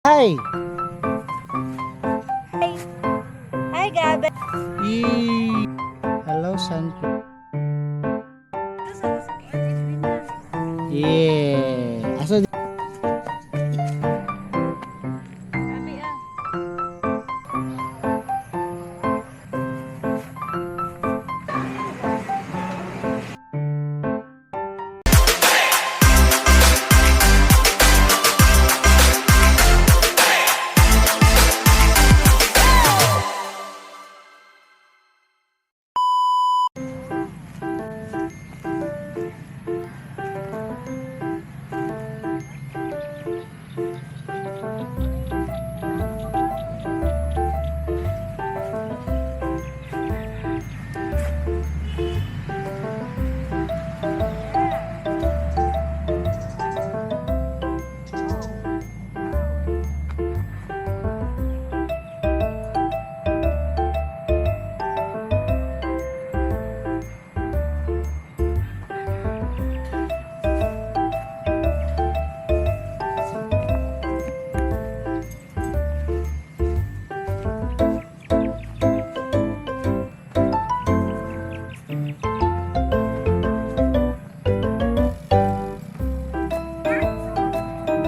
Hi. Hi. Hi, Gabi. E. Hello, sunflower. Yeah. Asa Gabi ah.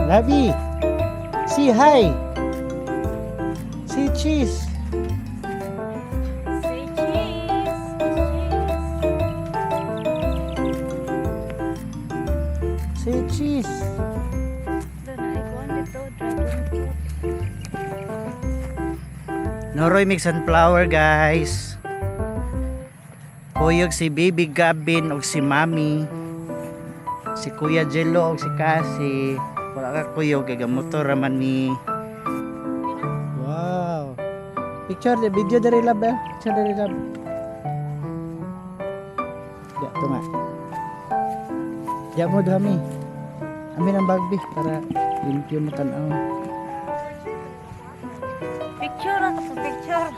Labi. Say hi. Say cheese. Say cheese. Cheese. Say cheese. Doon ay kuan dito, dragon fruit. Noroy mig sunflower, guys. Kuyog si Baby Gavin og si Mami. Si Kuya Jello og si Kasi. Wala ka kuyog kay gamotor raman ni. Wow. Picture the video diri, love eh. Picture diri, love. Ya, to nga. Ya mo dami. Amin ang bagbi para limpyo mo tan-aw. Picture ako sa picture.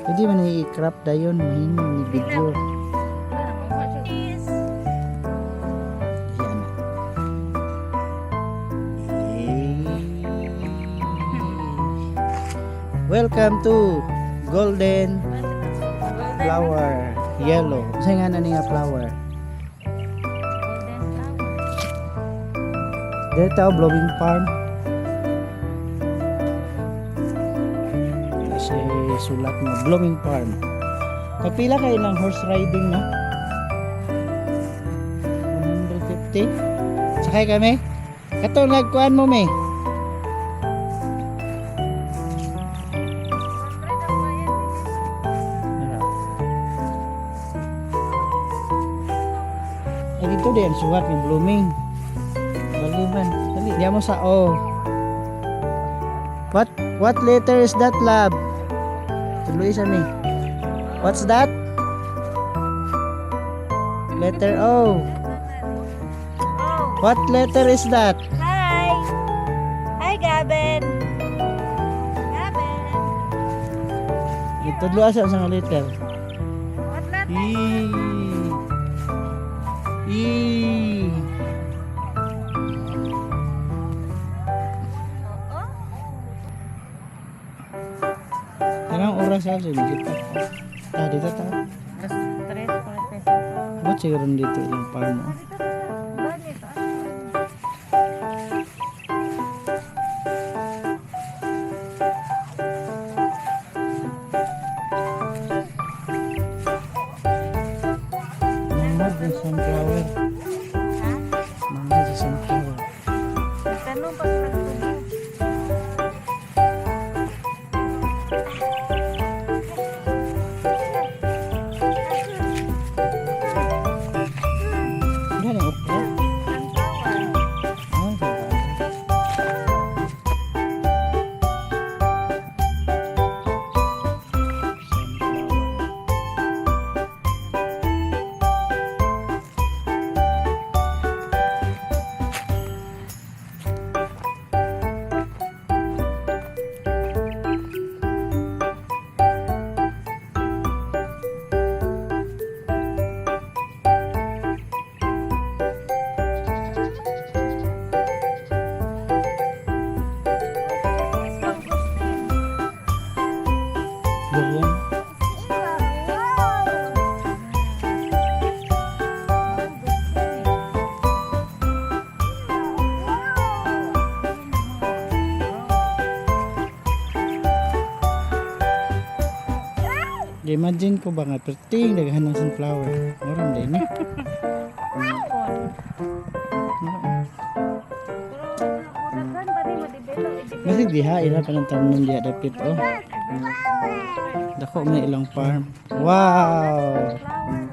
Pwede man i-crop dayon, mahimo ni video. Cheese. Yan. Hey. Welcome to Golden Flower Yellow. Sa nga na nga flower? Golden flower. Dito tao blooming farm. Kasi sulat mo blooming farm. Kapila kayo ng horse riding, no? 150. Sakay kami. Kato nagkuan mo me. Ano? Eh dito din suwat ng blooming. Bali man. Dali, diya mo sa O. What letter is that, love? Tuloy sa mi. What's that? Letter O. Oh. What letter is that? Hi. Hi, Gavin. Gavin. Itudlo asa sa nga letter. What letter? E. E. Oo. Anong oras sa dito? Ah, dito ta. Alas 3:45. Ba't siguro dito ilang farm, oh? Ganito. Mga sa sunflower. Ha? Mga sa sunflower. Tanong pag nagtulog. Ano yung Durian. Imagine ko ba nga perting daghan ng sunflower. Meron din eh. Pero daghan ba ni ma-develop i-develop. Kasi diha ila pa ng tanom diha dapit oh. Dako may ilang farm. Wow! Flower lani.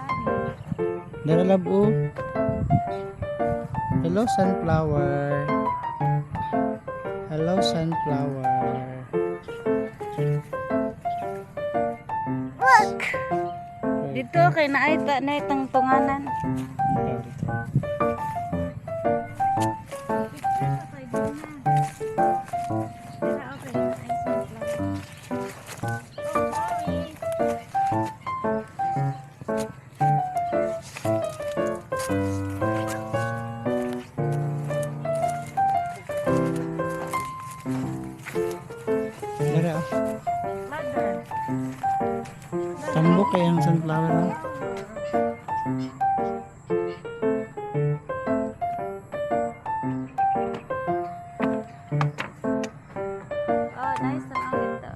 Dara lab oh. Hello, sunflower. Hello, sunflower. Look. Dito kay naay ta na itang tunganan. Dara oh. Mother. Tambok kay ang sunflower no. Oh, nice na ang dito.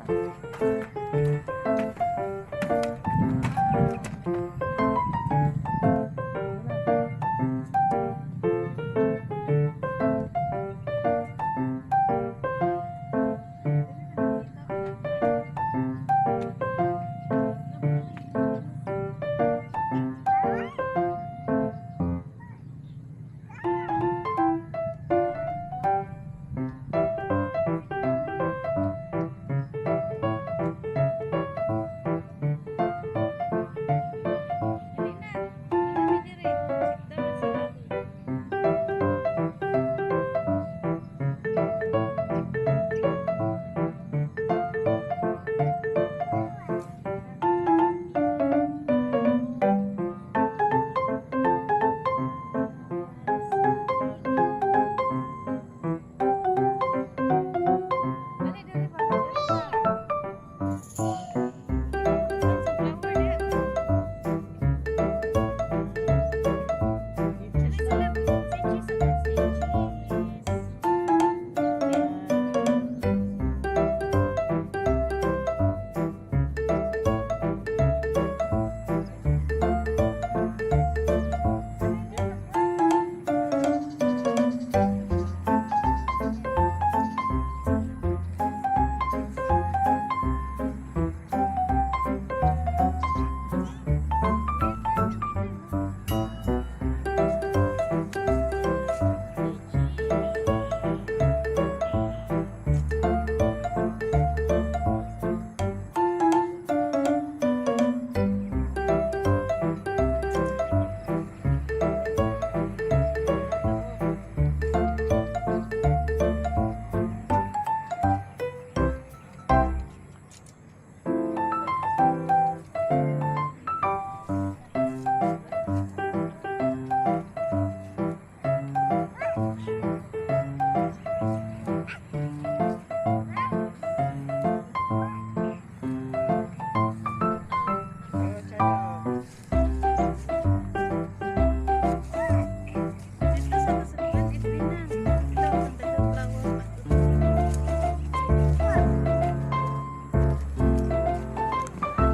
Dito sa kasakyan, Edwina. Ito, ang dagang flower.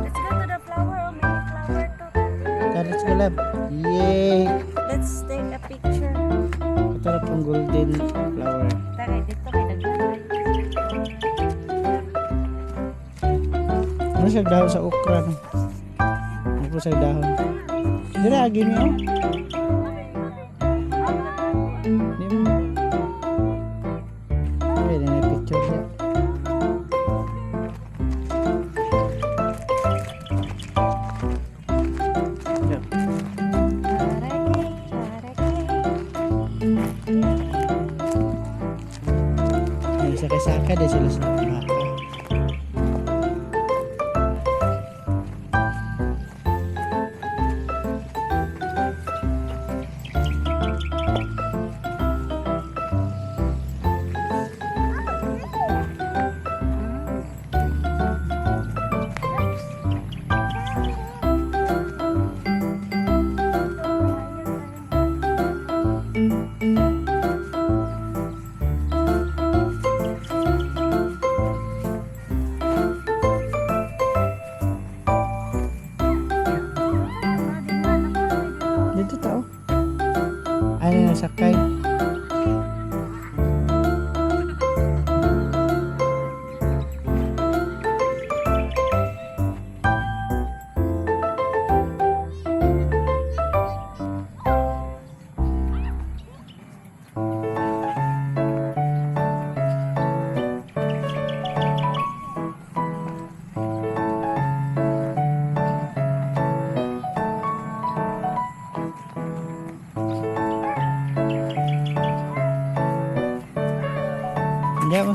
Let's go to the flower. Oh, may flower to. Tara, let's go lab. Yay! Let's take a picture. Ito na pong golden flower. Tagay dito kay daghan. Ano siya dahon sa okra no? Ano po siya dahon? Dira agi niyo. Di mo. Pwede na picture siya. Yeah. Ay, saka-saka din sila sa baka.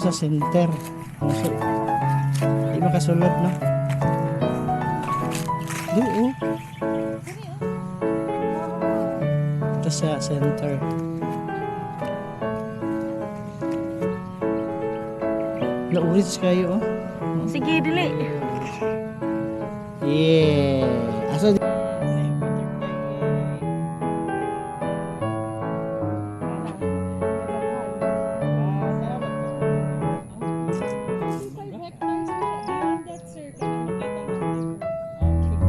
Sa center. So, di makasulod, no? Di, oh. Ito sa center. Lauris kayo, oh. Sige, dili. Yeah. Asa. 5 hectares na siya. Beyond that, sir, kanang makita mo. Sige na.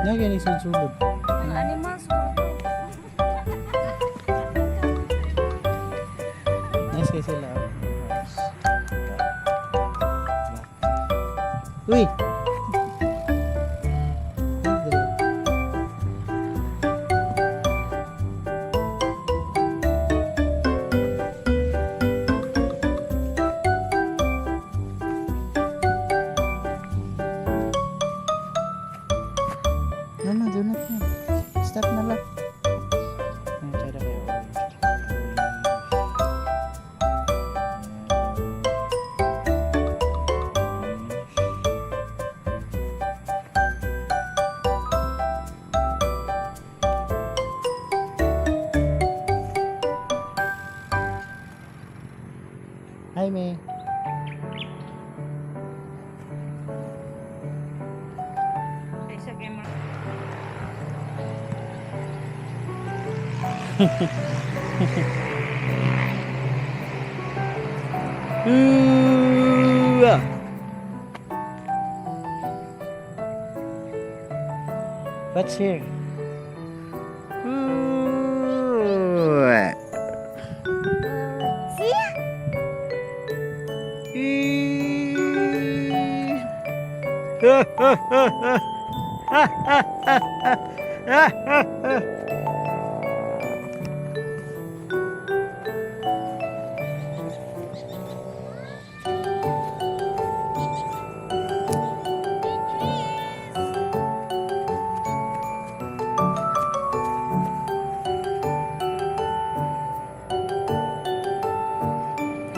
Na gani sulod. Mga animals. Nice kay sila, oh. Nice. Uy. No, no, do not na. Stop na lang. Ayan, try na kayo. Orange. Hi, May. Kaysa kay mga Ooh. What's here? Ooh. See? Ee.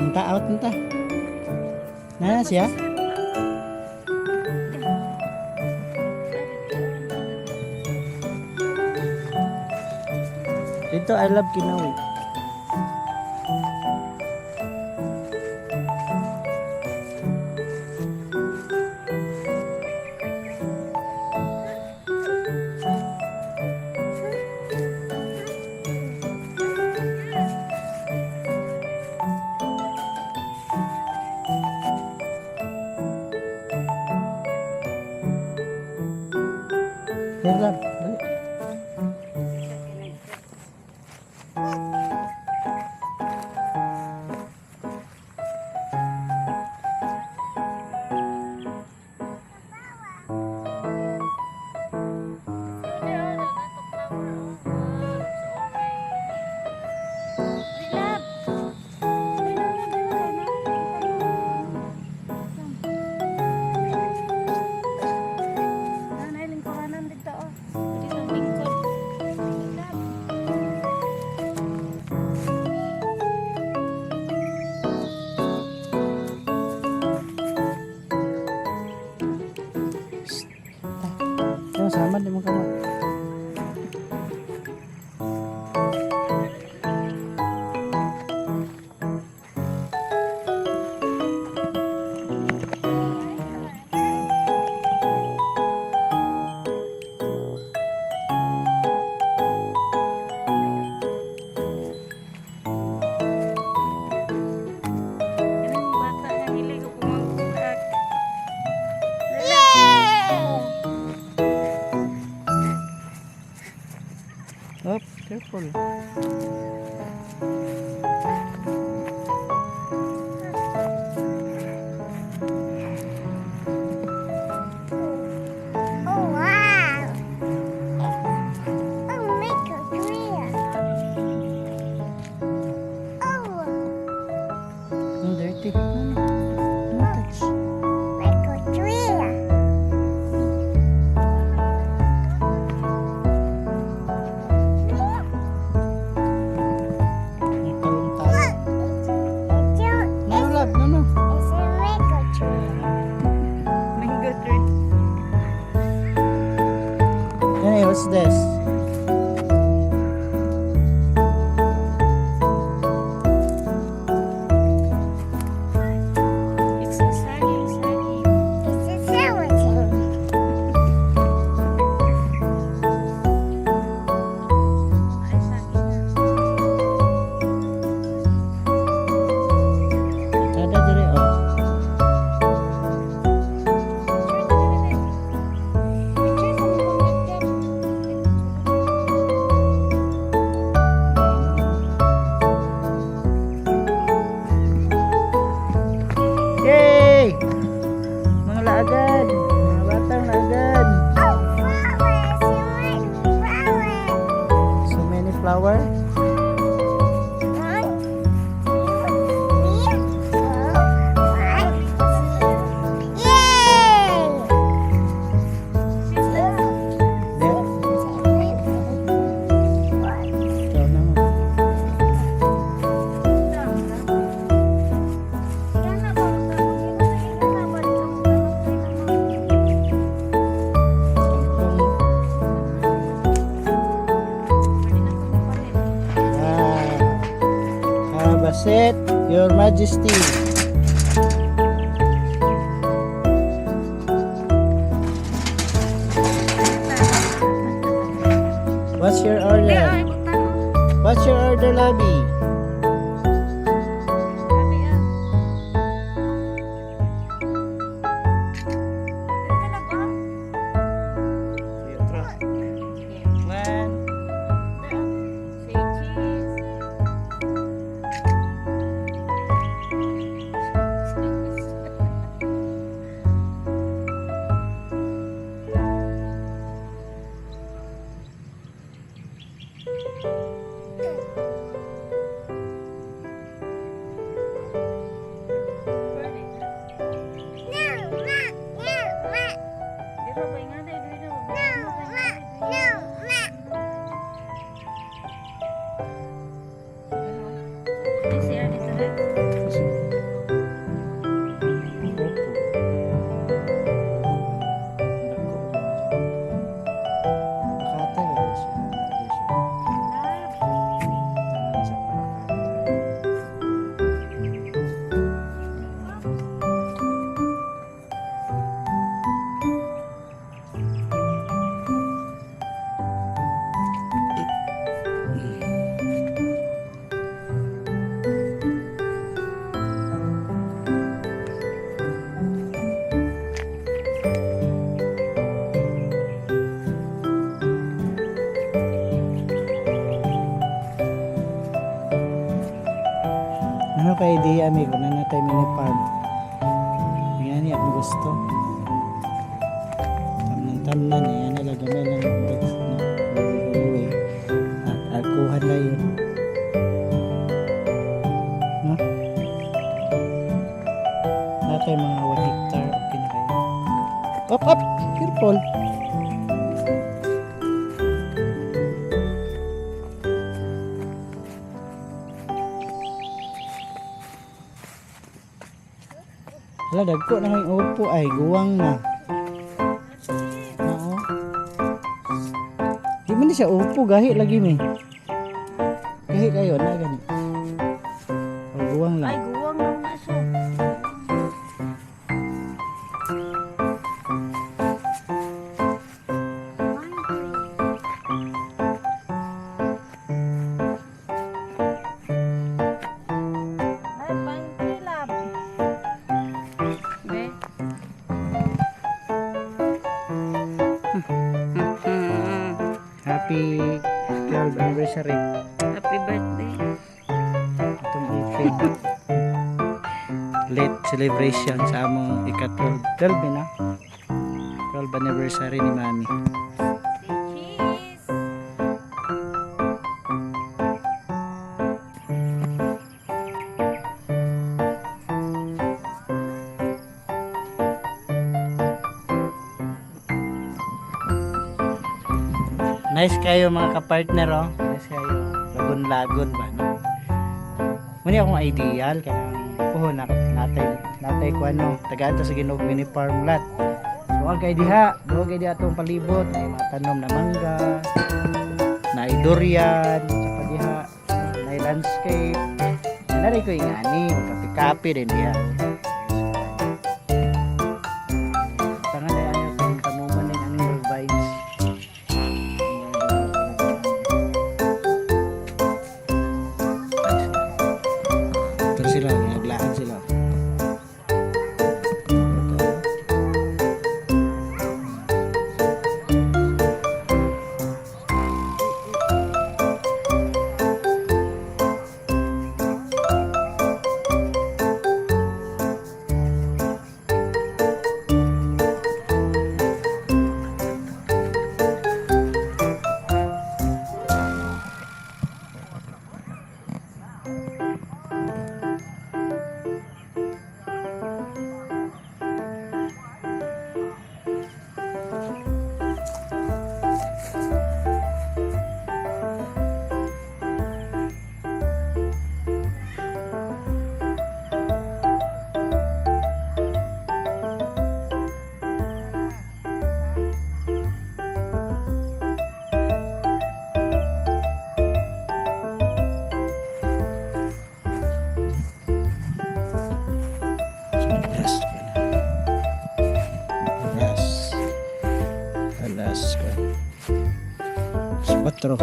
Unta out unta. Na siya? Dito I love Kinawi. Here lang. Dali. Love! Nanay, lingkuranan dito oh. Dito ang lingkod. Love. Yung sama di mo kamot. Kanang bata nga hilig ko kumangkurak. Oh, careful. Oh, wow. Oh, make a clear. Oh, Ang dirty. No, no. No touch. make a clear. May talong-talong. Look, it's a, No, love. No, no. it's a mango tree. Mango tree. Hey, what's this? It's a saging, saging. It's a sour tree. Ay, saging na. Tada dire oh. Picture ta dili. Picture sa mga panggatgat. Yay! Mga laagan, mga batang laagan. Oh, flowers, so many flowers. So many flower. One, two, three, four, five, six. Yay! Six na. There. Seven, eight, one. Ikaw na mo. Ingana ba magtanong? Ingana ba dito magtanong? Kangkong. Pwede na ito mapalit. Wow. Have a seat, Your Majesty. What's your Hindi, order? ay, butang. What's your order, Labi? Sabi ah. Ito na ba? One. Say cheese. pa idea mi kung naa natay mini farm. Nga ni akong gusto. Tamnan tamnan eh, ano lang, gamay lang no, luwi. At akuhan na yun. No? Natay mga 1 hectare, okay na kayo. Up, up! Careful! Hala, dagko na may upo ay guwang na. Oo. Di man ni siya upo, gahi lagi mi. Gahi kayo na gani. O guwang Ay, lang. guwang lang na siya. One tree. Ay, pine tree lab. Be. Happy 12th anniversary. Happy birthday. Atong ipin. Late celebration sa among ika-12. 12 na? 12 anniversary ni Mami. Say cheese. Nice kayo, mga kapartner, oh. Nice kayo. Lagon-lagon ba, no? Muni akong ideal kanang oh na natay natay ko ano tagaan ta sa Ginog mini farm lot. So kay diha, duha kay diha atong palibot, ay mga tanom na mangga, na durian, sa diha, na landscape. Na rin ko ingani, magkape-kape din diha. Tangan ay ano itong tanuman din anong vines. Pero sila, naglaan sila. Ito. Alas. Alas. Alas. 4.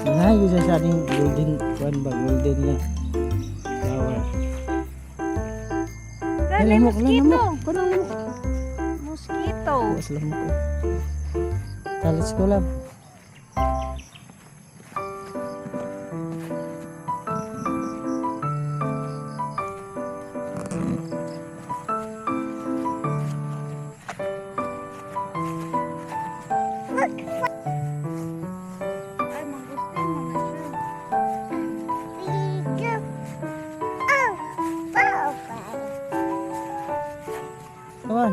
Na, yun siya aning golden, kuan ba, golden na flower. Ay, may lamok, mosquito. lamok. Kanang lamok. Mosquito. Bukas lamok eh. Ta, let's go, love. Ay, mangustin mga siya. Three, two, oh, four, five. Come on.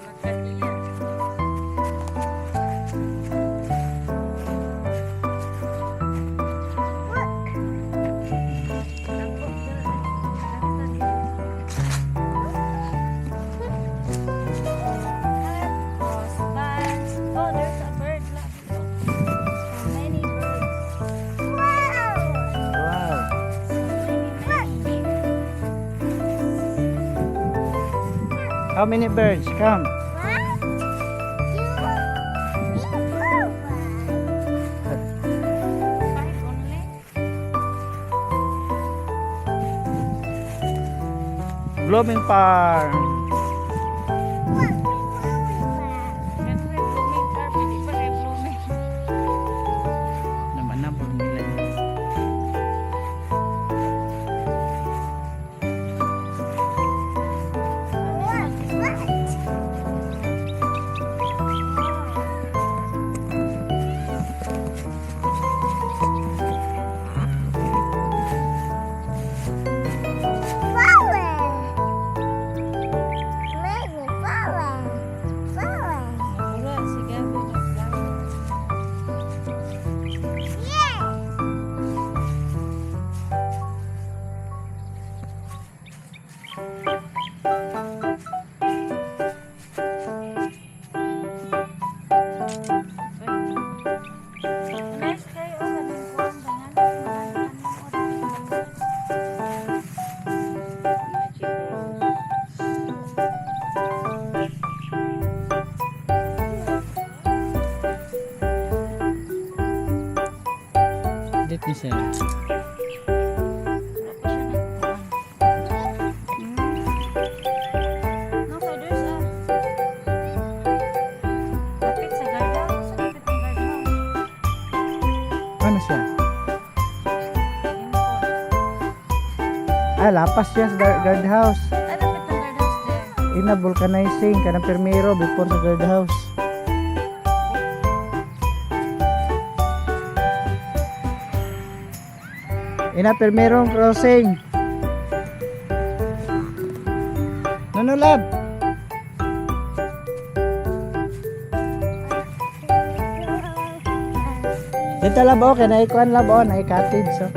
Magkatiya. Look. Dagko, dara. Cross vines. Oh, there's a bird. Look. So many birds. Wow. Wow. So many, many. How many birds? Come. One, two, three, Blooming Farm. Ganun rin blooming farm, hindi pa rin blooming. Naman na, pag nila. What? Flower. Maybe flower. Flower. Wala, si Gabby nag-flower. Yeah. Nice kayo, oh, ganun ko ang bangan. Magic rose. Dito siya. Wala pa siya nagkuhan. No, kay there's a lapit sa guard house. Sa lapit ng guard house. Ano siya? Import. Ah, lapas siya sa guard house. Ah, lapit ng guard house there. Ina vulcanizing kanang permiro before sa guard house. Ina permiro ang crossing. No, no, lab. Dito lab oh, kay naikuan lab oh, naay cottage oh.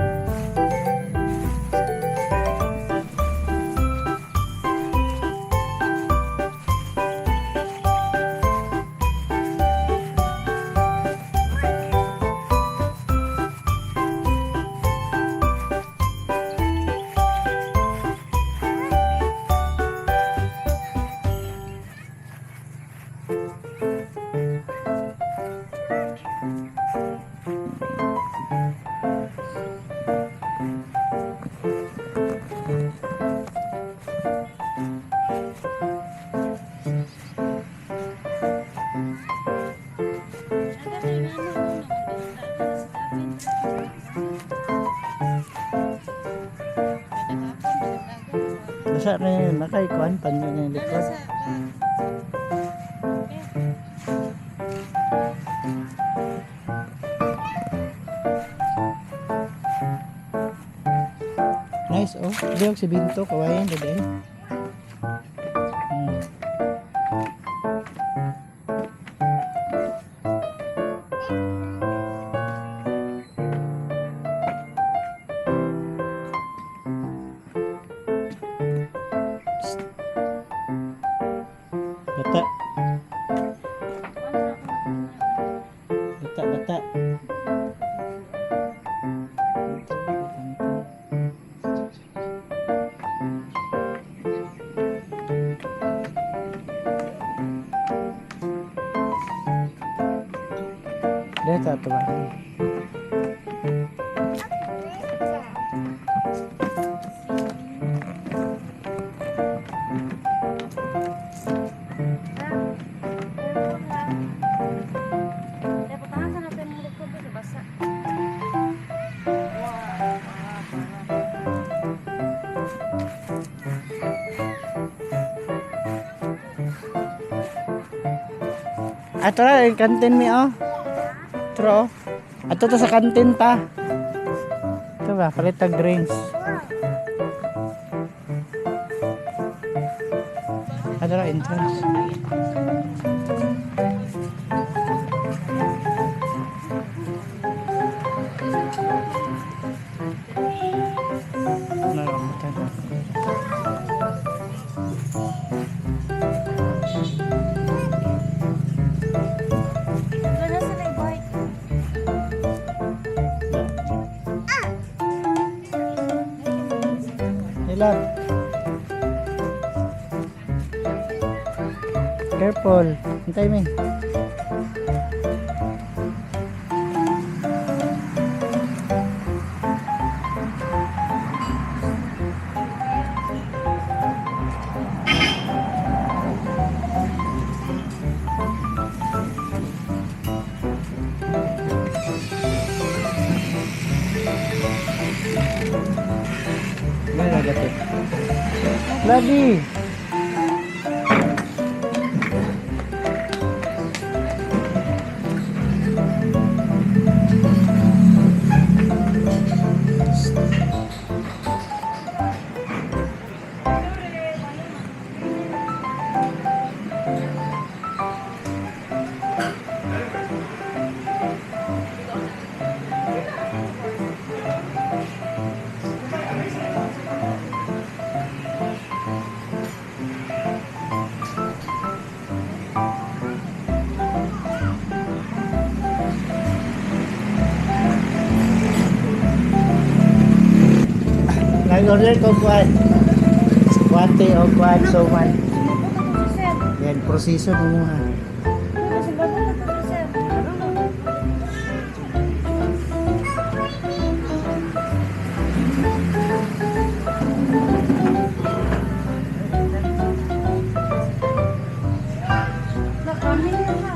Aga, may nano, no, nagdala si Gavin. Kada hapon, nagdagan. Basta na yun, nakaikuan pan na yung Dala likod. sa bag. Eh, Nice oh. Diog si Binto kawayan dede. Psst. Bata, bata, bata. Dito ato ba? Kaya putahan sa natin ang likod dito, basa. Wow. Ato na, yung kantin mi oh. Tro. Oh. Ato ta sa kantin ta. Ito ba, palit tag drinks. Ato na, entrance. Naramutan. Wala sa na bike. Hey, love. Careful. Hintay mi. Daghan gatit. Lagi. Nag-order ko kuan. Kwate o kuan suman. Sumabot ako si sir. Yan, proseso mo ha. Ano, sumabot ako si sir. Nakamin na ha.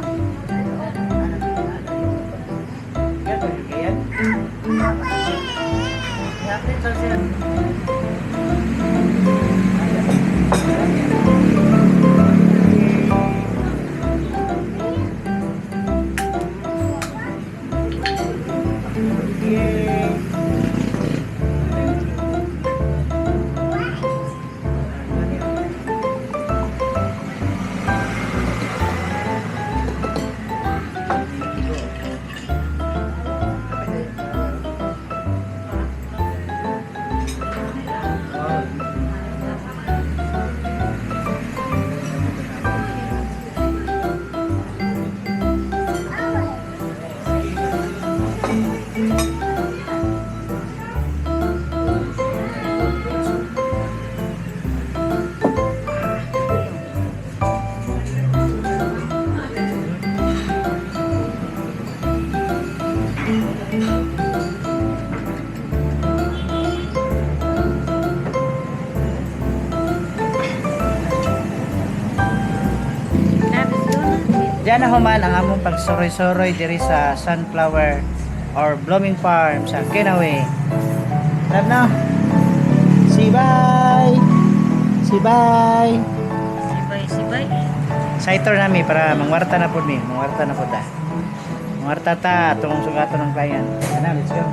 Diyan na human ang among pagsuroy-suroy diri sa Sunflower or Blooming Farm sa Kinawe. Love na. See bye. See bye. Sibay, sibay. Sighter nami para mangwarta na pud mi, mangwarta na pud ta. Mangwarta ta atong sugaton ng client. Ana, let's go.